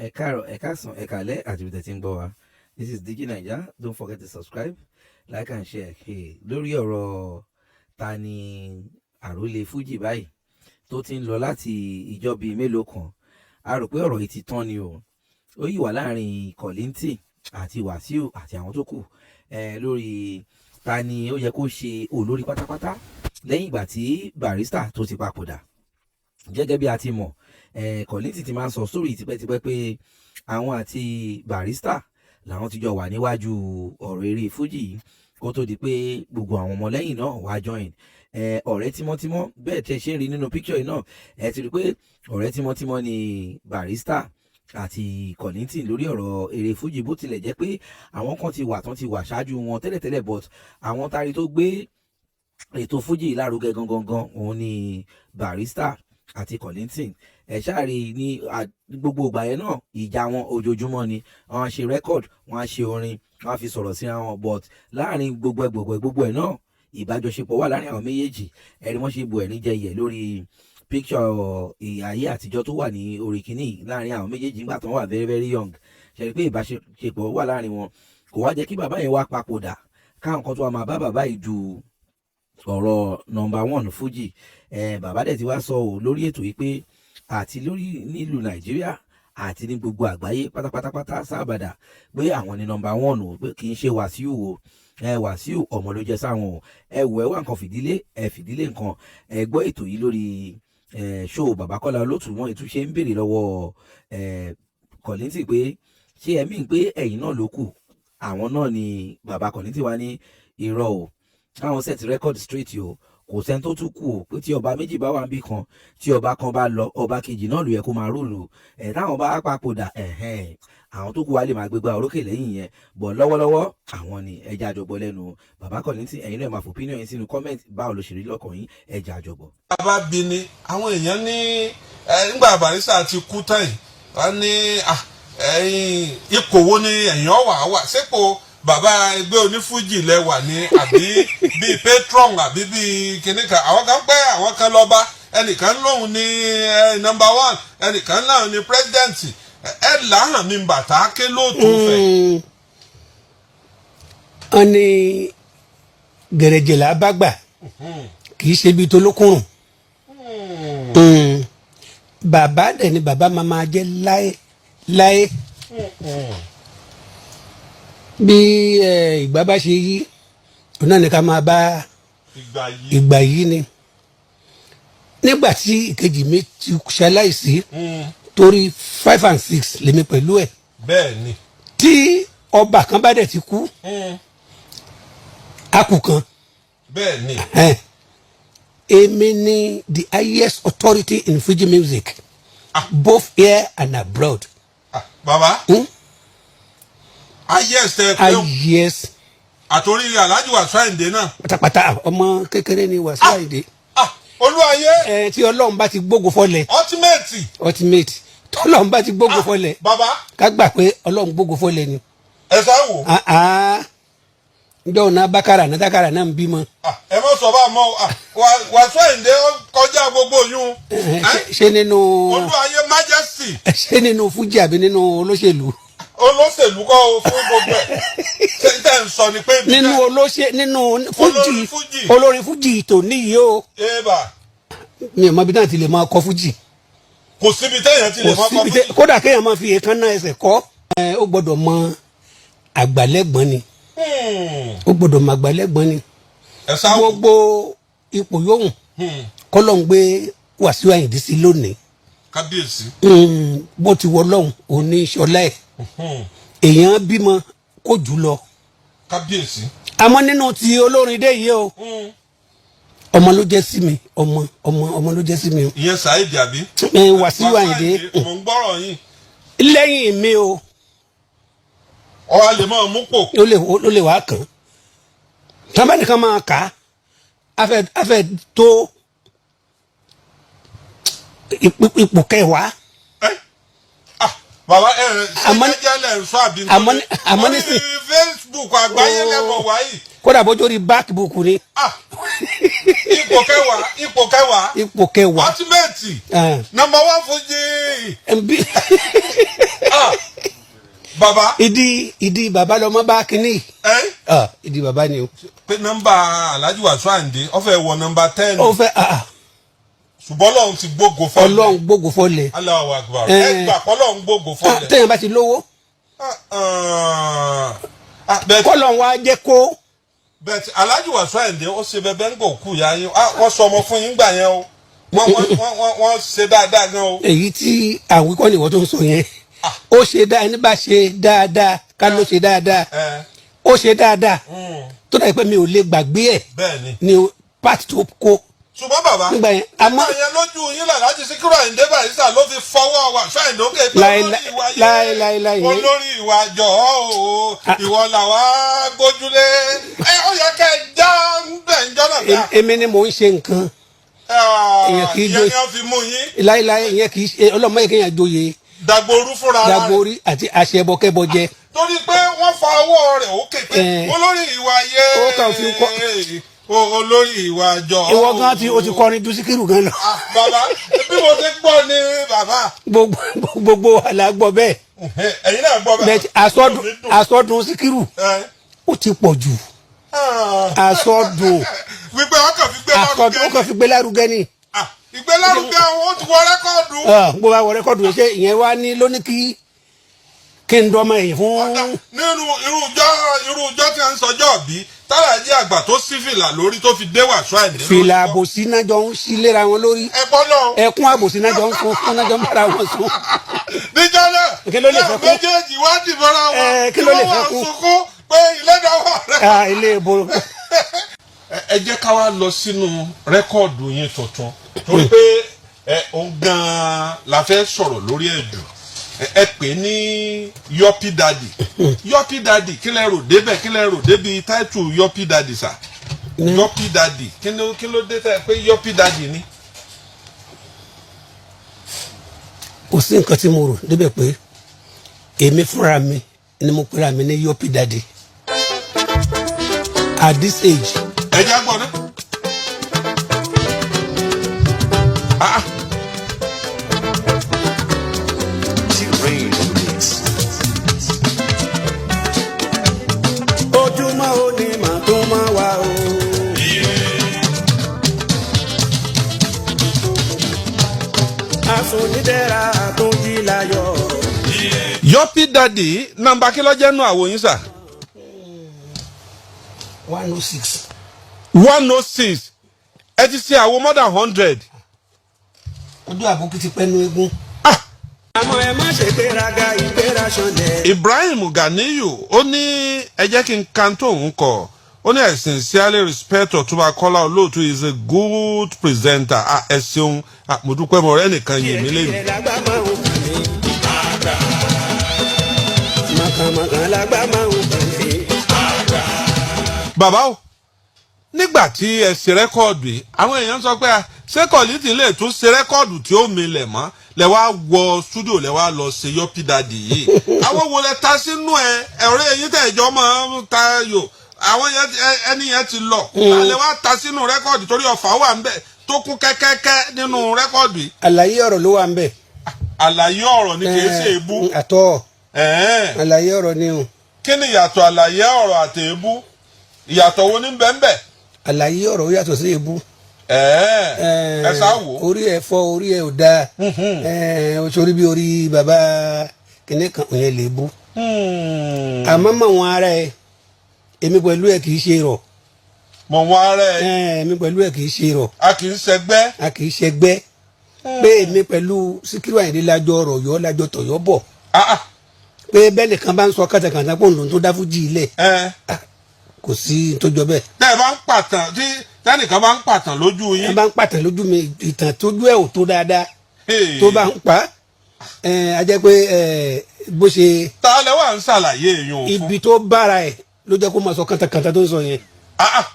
Ẹ káàárọ̀, ẹ káàsán, ẹ káalẹ́ àti ibi tẹ́ ti ń gbọ́ wa. This is Digi Naija. Don't forget to subscribe, like and share. Hey, lórí ọ̀rọ̀ ta ni àrólé Fuji báyìí tó ti ń lọ láti ìjọ bíi mélòó kan, a rò pé ọ̀rọ̀ yìí ti tán ni o. Ó yìí wà láàrin Kollington àti Wàsíù àti àwọn tó kù lórí ta ni ó yẹ kó ṣe olórí pátápátá lẹ́yìn ìgbà tí Barrister tó ti papòdà. Gẹ́gẹ́ bí a ti mọ̀, Kollington ti máa ń sọ sórí tipẹ́tipẹ́ pé àwọn àti Barrister làwọn ti jọ wà níwájú ọ̀rọ̀ eré Fuji yìí kó tó di pé gbogbo àwọn ọmọlẹ́yìn náà wá join. Ọ̀rẹ́ tímọ́tímọ́, bẹ́ẹ̀ tẹ́ ṣe ń rí nínú picture yìí náà, ẹ ti rí pé ọ̀rẹ́ tímọ́tímọ́ ni Barrister àti Kollington lórí ọ̀rọ̀ eré Fuji, bó tilẹ̀ jẹ́ pé àwọn kan ti wà tán ti wà ṣáájú wọn tẹ́lẹ̀tẹ́lẹ̀, but àwọn tari tó gbé ètò Fuji lárugẹ gangan gan òun ni Barrister àti Kollington. Ẹ ṣáàrí ní gbogbo ìgbà yẹn náà, ìjà wọn ojoojúmọ́ ni. Wọ́n á ṣe record, wọ́n á ṣe orin, wọ́n á fi sọ̀rọ̀ síra wọn, but láàrin gbogbo ẹ̀ gbogbo ẹ̀ gbogbo ẹ̀ náà, ìbájọṣepọ̀ wà láàrin àwọn méjèèjì. Ẹ̀rí wọ́n ṣe bu ẹ̀rín jẹyẹ lórí picture ayé àtijọ́ tó wà ní orí kínní láàrin àwọn méjèèjì nígbà tó wà very very young. Ṣe rí pé ìbáṣepọ̀ wà láàrin wọn, kò wá jẹ́ kí bàbá yẹn wá papòdà káwọn kan tó wà máa bá bàbá yìí ju ọ̀rọ̀ number one Fuji. Bàbá dẹ̀ ti wá sọ ò lórí ètò yìí pé àti lórí nílùú Nàìjíríà àti ní gbogbo àgbáyé pátápátápátá sábàdà pé àwọn ni number one o, pé kì í ṣe Wàsíù o. Wàsíù ọmọ ló jẹ sáwọn o. Ẹ wò, ẹ wá nǹkan fìdílé, ẹ fìdílé nǹkan. Ẹ gbọ́ ètò yìí lórí ṣó bàbá Kọ́lá Olótù. Wọn ìtúnṣe ń béèrè lọ́wọ́ Kollington pé ṣé ẹ̀mí ń pé ẹ̀yìn náà ló kù, àwọn náà ni bàbá Kollington wá ní irọ́ o, káwọn set record straight o, kò sẹ́ni tó tún kù o, pé tí ọba méjì bá wà níbì kan, tí ọba kan bá lọ, ọba kejì náà ló yẹ kó máa rule ẹ̀. Táwọn bá papòdà ẹ̀hẹ́n, àwọn tó kù wá lè máa gbégbá orókè lẹ́yìn yẹn bọ̀. Lọ́wọ́lọ́wọ́ àwọn ni. Ẹ jẹ́ á jọ gbọ́ lẹ́nu bàbá Kollington. Ẹ̀yin náà máa fò opinion yín sínú comment. Báwo ló ṣe rí lọ́kàn yín? Ẹ jẹ́ á jọ gbọ́. Bàbá bí ni àwọn èèyàn ní ẹ nígbà Barrister ti kú tán yìí, wọ́n ní ẹ̀yin ipò wo ni ẹ̀yin ọ̀wà wà? Sípò bàbá ẹgbẹ́ onífújì lẹ́wà ní, àbí bíi patron, àbí bíi kinní kan? Àwọn kan pẹ́, àwọn kan lọ́ba, ẹnìkan lóhùn ní number one, ẹnìkan náà ní president. Ẹ làhàn mi bàtà ké lóòótọ́ fẹ́. Wọ́n ní gẹ̀rẹ́jẹ̀ là bá gbà, kì í ṣe bíi tolókùnrùn. Bàbá dẹ̀ ni bàbá máa jẹ́ láé láé. Bí ìgbà bá ṣe yí, òun náà ní ká máa bá ìgbà yìí. Ìgbà yìí ni nígbà tí ìkejì mi ti ṣaláìsí, torí 5 and 6 lèmi pẹ̀lú ẹ̀. bẹ́ẹ̀ ni Tí ọba kan bá dẹ̀ ti kú, akù kan. bẹ́ẹ̀ ni Èmi ni the highest authority in Fuji music, both here and abroad. Ah, bàbá, highest ẹ pé Highest. Àtòrí Alhaji Wasiu Ayinde náà. Pátápátá, ọmọ kékeré ni Wasiu Ayinde. Ah, olúwayé. Ẹ tí Ọlọ́run bá ti gbógo fọlẹ̀. Ultimate. Ultimate. Tọ́lọ́run bá ti gbógo fọlẹ̀, bàbá, ká gbà pé Ọlọ́run gbógo fọlẹ̀ ni. Ẹ sá wò. Ah, ah. Njọ́ òun náà bákàrà náà dákàrà náà ń bímọ. Ah, ẹ má sọ bá a mọ. Ah, Wasiu Ayinde ó kọjá gbogbo yún. Ṣé nínú Olúwayé majesty. Ṣé nínú fújì àbí nínú olóṣèlú? Olóṣèlú kọ́ o, fún gbogbo ẹ̀. Ṣé n tẹ́ ń sọ ni pé Nínú olóṣè, nínú fújì. Olórin fújì. Olórin fújì tòní yìí o. Eba. Mi ò mọ ibi náà ti lè máa kọ fújì. Kò síbi téèyàn ti lè Kò mọ́ kọ́ síbi tẹ fújì. Kódà kéèyàn máa fi èékánná ẹsẹ̀ kọ́ ẹ, ó gbọ́dọ̀ mọ àgbàlẹ́gbọ̀n ni. Ó gbọ́dọ̀ mọ àgbàlẹ́gbọ̀n ni. Ẹ sá wò. Gbogbo ipò yòówù kọ́lọ́ ń gbé Wàsíù Àyìndé sí lónìí, Kábíyèsí. Bó ti wọ lọ́hùn òní ṣọlá ẹ̀. Èèyàn bímọ kó jù lọ. Kábíyèsí. Àmọ́ nínú ti olórin dé yìí o, ọmọ ló jẹ́ sí mi, ọmọ ọmọ ọmọ ló jẹ́ sí mi o. Ìyẹn Saheed àbí? Ẹ, Wàsíù Àyìndé. Mò ń gbọ́rọ̀ yín. Lẹ́yìn mi o. Ọ a lè máa mú pò. Ó lè wá kàn án tábà nìkan máa kà á, afẹ́ tó ipò kẹwàá. Ah, bàbá, ẹ ṣe jẹ́jẹ́ lẹ̀ ń sọ àbí Àmọ́ orí Facebook àgbáyé lẹ́mọ̀ wáyé. Kódà bójú rí back book ni. Ah, ipò kẹwàá, ipò kẹwàá. Ipò kẹwàá. Ultimate. Ah. Number one fújì. Ah. Bàbá. Ìdí bàbá lọmọ bá kínní. Ẹ. Ah, ìdí bàbá ni o. Pé nọ́mbà Alhaji Wasiu Ayinde, ó fẹ́ wọ nọ́mbà 10. Ó fẹ́ ah, ah, Ṣùgbọ́n Ọlọ́run ti gbógo fọlẹ̀. Ọlọ́run gbógo fọlẹ̀. Allahu Akbar. Eh. Ẹ gbà kọ́lọ́run gbógo Ah, fọlẹ̀. téèyàn bá ti lówó, Ah, ah. Ah, bẹ́ẹ̀ kọ́lọ́run wá jẹ́ kó bẹ́ẹ̀ Alhaji Wasiu Ayinde, ó ṣe bẹbẹ ń gbọ̀ kú ya yín. Ah, wọ́n sọ ọmọ fún yín gbà yẹn o. Wọ́n ṣe dáadáa gan o. Èyí tí àwọn ikọ́ nìwọ́n tó ń sọ yẹn, ó ṣe dáa. Ẹni bá ṣe dáadáa, ká ló ṣe dáadáa. Ẹ. Ó ṣe dáadáa tó dàbí pé mi ò lè gbàgbé ẹ̀ Bẹ́ẹ̀ ni. ní part tó kó Ṣùgbọ́n bàbá, nígbà yẹn, àmọ́ nígbà yẹn, lójú yín, Alhaji Síkírù Àyìndé Barrister ló fi fọwọ́ Wasiu Àyìndé òkè pé olórí ìwà yé, láí, láí. olórí ìwà jọ̀ọ́ o, ìwọ làwa gbójúlé. Ẹ ó yẹ kẹ́ ẹ já ń bẹ̀ ń jọ́nà bíi. Èmi ni mò ń ṣe nǹkan. Èèyàn kì í Ìyẹn ni wọ́n fi mú yín. Láíláí, ìyẹn kì í ṣe ọlọ́mọ yìí kéèyàn joyè Dàgbòrú fúnra rẹ̀. Dàgbòrí àti àṣẹbọkẹ́bọjẹ. Torí pé wọ́n fa ọwọ́ rẹ̀ òkè pé olórí ìwà yé, Ó kàn fi kọ́- olórí ìwà jọ̀ọ́. Ìwọ gan ti o ti kọrin ju Síkírù gan lọ. Ah, bàbá, bí mo ti gbọ́ ni bàbá. Gbogbo gbogbo àlà gbọ́ bẹ́ẹ̀. Ẹ̀yin náà gbọ́ bẹ́ẹ̀. Bẹ́ẹ̀ àsọdùn Síkírù Ẹ. ó ti pọ̀ jù. Àsọdùn Wípé wọn kàn fi gbé àsọdùn ó lárugẹ. Kàn fi gbé lárugẹ ni. Ah, ìgbélárugẹ wọn, ó ti wọ record. Ah, gbogbo àwọn record ṣe ìyẹn wá ní lóní kí n dọ́mọ èyí fún. Nínú irú ìjọ tí a ń sọjọ́ bí tàlàjì àgbà tó sí fìlà lórí tó fi dé Wasiu Àyìndé lórí. Fìlà àbòsí náà jọ ń sí léra wọn lórí. Ẹ bọ́ náà. Ẹkún àbòsí náà jọ ń sun fún náà jọ ń bára wọn sùn. Níjọ́ náà Kí ló lè fẹ́ kú? méjèèjì wá dìbọra wọn. Ẹ, kí ló lè Tí wọ́n fẹ́ wá kú? sunkún pé ilé ìdáwọ́ rẹ. Ah, ilé ìbò. Ẹ jẹ́ ká wá lọ sínú record yín tuntun, torí pé ẹ òun gan-an la fẹ́ sọ̀rọ̀ lórí ẹ̀ jù. Ẹ pè ní Yọpí Daddy. Yọpí Daddy, kí lẹ rò débẹ̀? Kí lẹ rò débi title Yọpí Daddy sà? Yọpí Daddy, kí ló dé tẹ́ ẹ pé Yọpí Daddy ni? Kò sí nǹkan tí mo rò débẹ̀ pé èmi fúnra mi ni mo pera mi ní Yọpí Daddy at this age. Ẹ jẹ́ gbọ́ ná. Ah, ah. T-Rain on the mix. Ojúmọ́ òní mà tún máa wà o. Àsùnnídẹ́ra tó jí láyọ̀. Yọpí Daddy, nọ́mbà kí ló jẹ́ nù àwo yín sà? 106. 106. Ẹ ti ṣe àwo more than 100. Ọdún àbókí ti pẹ́ nu eégún. Àmọ́ ẹ má ṣe gbéraga, ìgbéra ṣọlẹ̀. Ibrahim Ganiyu, ó ní ẹ jẹ́ kí n kan tó òun kọ. Ó ní, "I sincerely respect Ọ̀túnba Kọ́lá Olóòtú, is a good presenter." Ah, ẹ ṣeun. Ah, mo dúpẹ́, mo rẹ́ nìkan yìí mí lẹ́nu. Díẹ̀ lágbá máa ń kàn mí. Màkàmàkà lágbá máa ń kàn mí. Bàbá o, nígbà tí ẹ ṣe record yìí, àwọn èèyàn sọ pé, ah, ṣé Kollington lè tún ṣe record tí ó milẹ̀ mọ́? Lẹ wá wọ studio, lẹ wá lọ ṣe Yọpí Daddy yìí, àwọn wo lẹ ta sínú ẹ? Ọ̀rẹ́ yín tẹ̀jọ́ máa ń ta yò, àwọn yẹn ẹni yẹn ti lọ. Lẹ wá ta sínú record torí ọ̀fà wà ń bẹ̀ tó kún kẹ́kẹ́kẹ́ nínú record yìí. Àlàyé ọ̀rọ̀ ló wà ń bẹ̀. Àlàyé ọ̀rọ̀ ni, kì í ṣe èébú. Àtọ́. Ẹ̀ẹ́n. Àlàyé ọ̀rọ̀ ni o. Kí ni ìyàtọ̀ àlàyé ọ̀rọ̀ àti èébú? Ìyàtọ̀ wo ní bẹ́ẹ̀ bẹ́ẹ̀? Àlàyé ọ̀rọ̀ ó yàtọ̀ sí èébú. Ẹ̀ẹ́, ẹ sá wò ó. Orí ẹ fọ́, orí ẹ ò dáa, o sórí bí orí bàbá kìnìún kan, òyìn lè bú. Àmọ́ mọ̀ wọn ara ẹ, èmi pẹ̀lú ẹ kì í ṣe rọ̀. Mọ̀ wọn ara ẹ. Èmi pẹ̀lú ẹ kì í ṣe rọ̀. A kì í ṣẹgbẹ́. A kì í ṣẹgbẹ́ pé èmi pẹ̀lú Síkírù Àyìndé lájọ ọ̀rọ̀ yọ lájọ tọ̀yọ́ bọ̀. Ah, ah. Pé bẹ́ẹ̀ nìkan bá ń sọ kàtàkàtà pé òun lòun tó dá fújì ilẹ̀, Ẹ. kò sí tó jọ bẹ́ẹ̀. Tẹ́ ẹ bá ń pàtàn, tí tẹ́nìkan bá ń pàtàn lójú Ẹ yín. bá ń pàtàn lójú mi, ìtàn tójú ẹ̀ ò tó dáadáa Hey. tó bá ń pa ẹ, a jẹ́ pé ẹ bó ṣe Ta lẹ wà ń ṣàlàyé èèyàn fún? Ibi tó bára ẹ̀ ló jẹ́ kó máa sọ kàtàkàtà tó ń sọ yẹn. Ah, ah.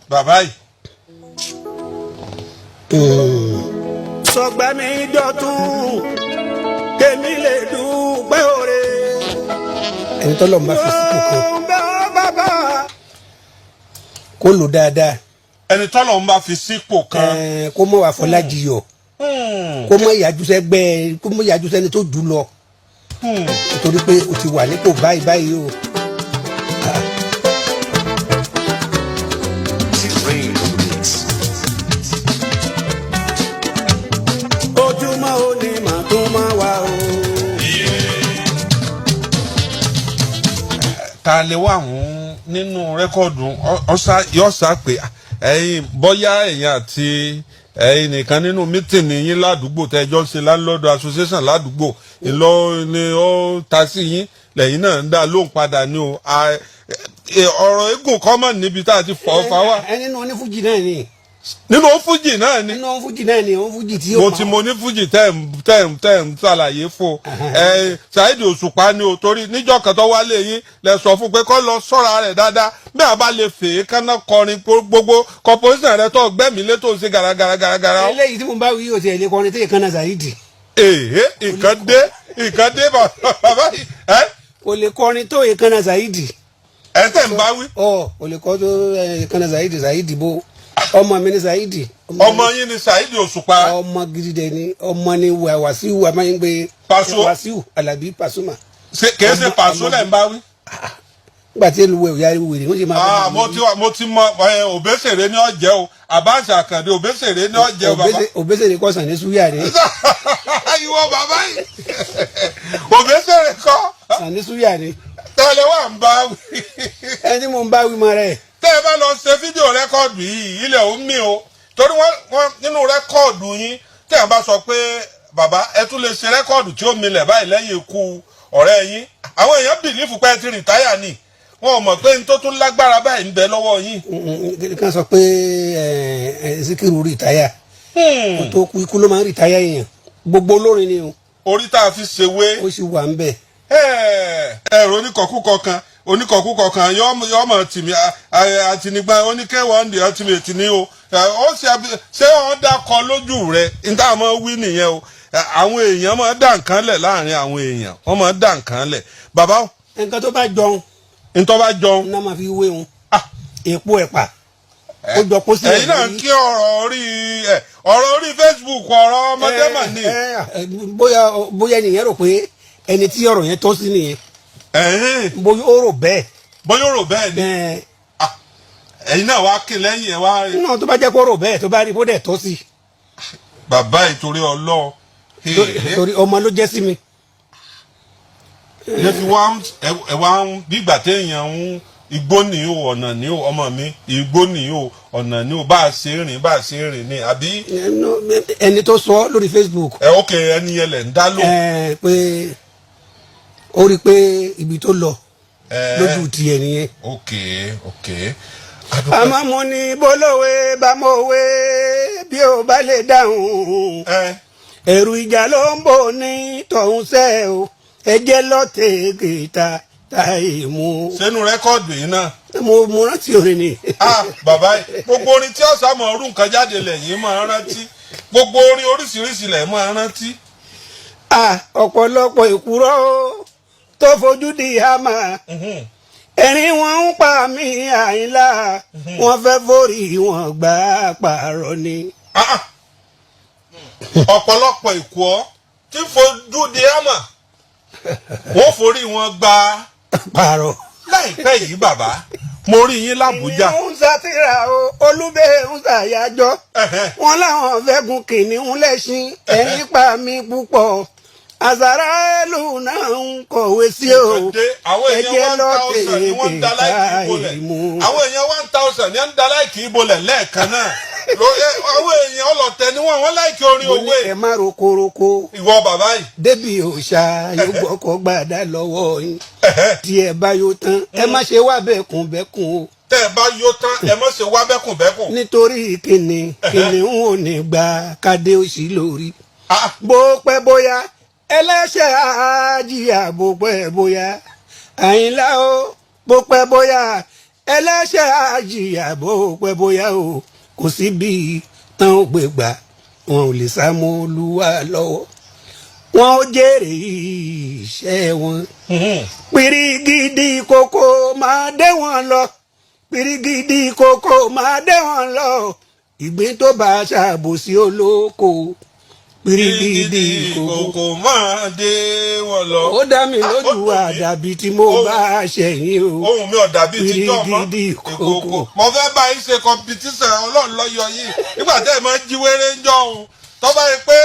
Bàbá yìí. Sọgbà mi dọ̀tun kémi lè dúpẹ́ òre. Ẹni tọ́lọ́ ń bá fi sípò kan, Ó ń bẹ́ ọ bàbá. kó lò dáadáa. Ẹni tọ́lọ̀ ń bá fi sípò kan. Kó mọ̀ wà fọlájiyọ̀, kó mọ̀ ìyájúsẹ́ gbẹ́, kó mọ̀ ìyájúsẹ́ ni tó jù lọ. Nítorí pé o ti wà nípò báyìí báyìí o. T-Rain on the mix. Ojúmọ́ òní mà tún máa wà o. Ta lè wà ń nínú record yọ̀ọ́sà pé ẹ̀yin, bóyá ẹ̀yin àti ẹ̀yin nìkan nínú meeting yín ládùúgbò tẹ́jọ́ ń ṣe landlord association ládùúgbò ìlọ ni ó ta sí yín, lẹ́yìn náà ń dá lóhùn padà ní o. Ọ̀rọ̀ eégún kọ́mọ̀ níbi tá a ti fọ́ fa wá. Ẹ nínú onífújì náà ni. Nínú fújì náà ni. Nínú onífújì náà ni, onífújì tí ó Mo ti mo ní fújì tẹ́ ń ṣàlàyé fún ẹ, Saheed Òṣùpá ni o, torí níjọ́ kan tó wálé yín lẹ sọ fún pé kó lọ sọ́ra rẹ̀ dáadáa bí a bá lè fèé kánná kọrin gbogbo composition rẹ tó gbẹ́mí lé tó ń ṣe garagara garagara. Eléyìí tí mo bá wí yóò ti ẹ̀ lé kọrin tí ìkànnà Saheed. Èhé, nǹkan dé, nǹkan dé, bàbá yìí ẹ. Kò lè kọrin tó ìkànnà Saheed. Ẹ tẹ̀ ń bá wí. Ọ kò lè kọ tó ìkànnà Saheed. Saheed bó, ọmọ mi ní Saheed. Ọmọ yín ni Saheed Òṣùpá? Ọmọ gidi dẹ ni, ọmọ ni Wàsíù amáyégbé. Paso. Wàsíù Alábí Pasuma. Kìí ṣe Pàṣọ lẹ̀ ń bá wí? Nígbà tí eluwẹ̀ òyà wèrè wọ́n sì máa. Ah, mo ti mọ ẹ, Òbésèré ní ọ̀jẹ̀ o, Àbáṣà Àkàndé Òbésèré ní ọ̀jẹ̀ o, bàbá. Òbésèré kọ́ sàn ní súyà ni. Ìwọ bàbá yìí, Òbésèré kọ́. Sàn ní súyà ni. Tẹ́lẹ̀ wà ń bá wí? Ẹni tí mo ń bá wí mọ rẹ̀. Tẹ́ ẹ bá lọ ṣe fídíò record yìí, ilẹ̀ ò mí o, torí wọ́n nínú record yín, tẹ́ ẹ bá sọ pé bàbá ẹ tún lè ṣe record tí ó milẹ̀ báyìí lẹ́yìn ikú ọ̀rẹ́ yín, àwọn èèyàn believe pé ẹ ti retire ni. Wọn ò mọ̀ pé n tó tún lágbára báyìí ń bẹ lọ́wọ́ yín. Kan sọ pé ẹ Síkírù retire kó tó kú, ikú ló máa ń retire èèyàn, gbogbo olórin ni o. Orí tá a fi ṣèwé. Ó sì wà ń bẹ̀. Ẹ̀rọ oníkọ̀kúkọ̀ kan, oníkọ̀kúkọ̀ kan yọmọ tìmí àtìnígbà oníkẹwàá ń di ultimate ní o. Ó ṣe ṣé wọ́n dákọ lójú rẹ̀ níta máa wí nìyẹn o. Àwọn èèyàn máa dá nǹkan lẹ̀ láàrin àwọn èèyàn, wọ́n máa dá nǹkan lẹ̀, bàbá o. Nǹkan tó bá jọun ntọ́ bá jọun náà máa fi wé wọn. Ah. Èpo ẹ̀pà ó jọ kó sílẹ̀. Ẹ̀yin náà kí ọ̀rọ̀ orí ẹ̀, ọ̀rọ̀ orí Facebook, ọ̀rọ̀ ọmọdé mà ní. Bóyá ẹnìyẹn rò pé ẹni tí ọ̀rọ̀ yẹn tọ́ sí nìyẹn. Ẹ̀hìn. Bóyá ó rò bẹ́ẹ̀. Bóyá ó rò bẹ́ẹ̀ ni. Ẹ. Ah, ẹ̀yin náà wá kí lẹ́yìn ẹ̀ wá. Náà tó bá jẹ́ kó rò bẹ́ẹ̀, tó bá rí kó dẹ̀ tọ́ sí. Bàbá, ìtorí Ọlọ́run. Torí ọmọ ló jẹ́ sí mi. Ẹ fi wá ẹ wá ń bí ìgbà téèyàn ń igbó ní o, ọ̀nà ní o, ọmọ mi, igbó ní o, ọ̀nà ní o, bá a ṣe rìn, bá a ṣe rìn ni àbí? Ẹni tó sọ lórí Facebook. Ẹ ok, ẹni yẹn lẹ̀ ń dá lò. Ẹ pé ó rí i pé ibi tó lọ Ẹ. lójú tiẹ̀ nìyẹn. Ok. Àmọ́ mo ní bólówé bá mọ̀wé bí ó bá lè dáhùn, Ẹ. ẹ̀rù ìjà ló ń bò ní tọ̀hún sẹ́ o, ẹ jẹ́ lọ́tẹ̀ kìtà táyé mú. Sínú record yìí náà? Mo rántí orin ni. Ah, bàbá yìí, gbogbo orin tí ọ̀sán mọ̀ ọdún kan jáde lẹ́yìn máa rántí, gbogbo orin oríṣiríṣi lẹ̀ máa rántí. Ah, ọ̀pọ̀lọpọ̀ ìkúrọ́ o, tó fojú di àmà, ẹ̀rín wọn ń pa mí, Àyìnlá, wọn fẹ́ forí wọn gbà pààrọ̀ ni. Ah, ah. Ọ̀pọ̀lọpọ̀ ìkọ́ tí fojú di àmà, wọ́n forí wọn gba pààrọ̀. Láìpẹ́ yìí, bàbá, mo rí yín l'Àbújá. Ń sátìrà o, olúbẹ̀ ń ṣàyájọ́, wọn láwọn fẹ́ gun kìnìún lẹ́ṣin, ẹ̀rín pa mí púpọ̀, àzàrà ẹlù náà ń kọ̀wé sí o. Dé àwọn èèyàn 1,000 ni wọ́n ń da like ìbolẹ̀, àwọn èèyàn 1,000 ni wọ́n ń da like ìbolẹ̀ lẹ́ẹ̀kan náà. Àwọn èèyàn ọlọ́tẹ̀ ni wọ́n like orin Mo ní òwe. ẹ má rokoroko Ìwọ bàbá yìí. débi òòṣà yóò gbọ́kọ̀ gbàdá lọ́wọ́ yín, tí ẹ bá yóò tán, ẹ má ṣe wá bẹ́ẹ̀kùn bẹ́ẹ̀kùn o. Tẹ́ ẹ bá yó tán, ẹ má ṣe wá bẹ́kùnbẹ́kùn. Nítorí kíni kìnìún ò ní gba kádé òsì lórí. Ah. Bó pẹ́ bóyá ẹlẹ́ṣẹ̀ àjíyà, bó pẹ́ bóyá, Àyìnlá o, bó pẹ́ bóyá ẹlẹ́ṣẹ̀ àjíyà, bó pẹ́ bóyá o, kò sí bí tán ó gbé gbà, wọn ò lè sá mọ́ Olúwa lọ́wọ́, wọn ò jèrè iṣẹ́ wọn. Pìrìgìdì kòkó máa dé wọn lọ, pìrìgìdì kòkó máa dé wọn lọ, ìgbín tó bá ṣàbòsí olóko. Pírígídì ìkòkò. Kòkò máa dé wọn lọ. Ó dá mi Ah, ó lójú dùn mí. àdàbí tí mo bá ṣẹ̀yìn o. Ohun mi ò dàbí ti jọ́ mọ́. Pírígídì ìkòkò. Mo fẹ́ bá yín ṣe competition. Ọlọ́run ló yọ yín nígbà tẹ́ ẹ máa ń jí wéré ń jọ òun tó bá yẹ pé